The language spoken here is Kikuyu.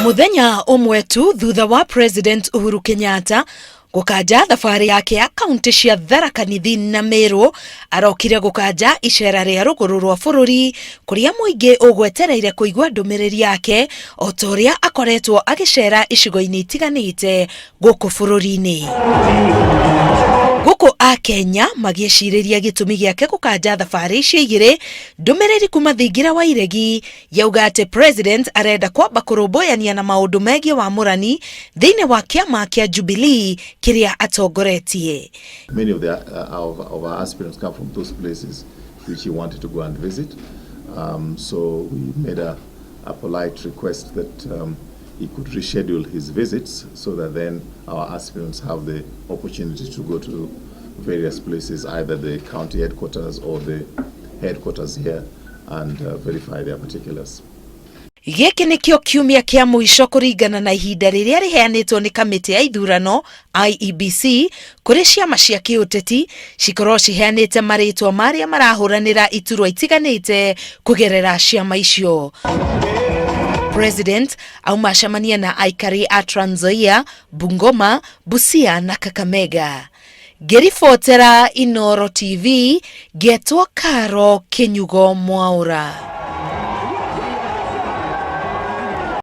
Mũthenya ũmwe tu thutha wa President Uhuru Kenyatta gũkanja thabarĩ yake ya kaunti cia Tharaka Nithi na Meru, arokire gũkanja icera rĩa rũgũrũ rwa bũrũri kũrĩa mũingĩ ũgwetereire kũigua ndũmĩrĩri yake o ta ũrĩa akoretwo agĩcera icigo-inĩ itiganĩte gũkũ bũrũri-inĩ. Gũkũ Akenya magĩcirĩria gĩtũmi gĩake gũkanja thabarĩ icio igĩrĩ, ndũmĩrĩri kuma thingira wa iregi yauga atĩ President arenda kwamba kũrũmbũyania na maũndũ megiĩ wamũrani thĩinĩ wa kĩama kĩa Jubilee kĩrĩa atongoretie. Many of our aspirants come from those places which he wanted to go and visit. So we made a polite request that he could reschedule his visits so that then our aspirants have the opportunity to go to various places, either the county headquarters or the headquarters here, and verify their particulars. Gĩkĩ nĩkĩo kiumia kĩa mũico kũringana na ihinda rĩrĩa rĩheanĩtwo nĩ kamĩtĩ ya ithurano IEBC kũrĩ ciama cia kĩũteti cikorwo ciheanĩte marĩtwa marĩa marahũranĩra iturwa itiganĩte kũgerera ciama icio. President auma acemania na aikari a Trans Nzoia, Bungoma, Busia na Kakamega. Ngĩribotera Inooro TV, ngetwo Karo Kinyugo Mwaura.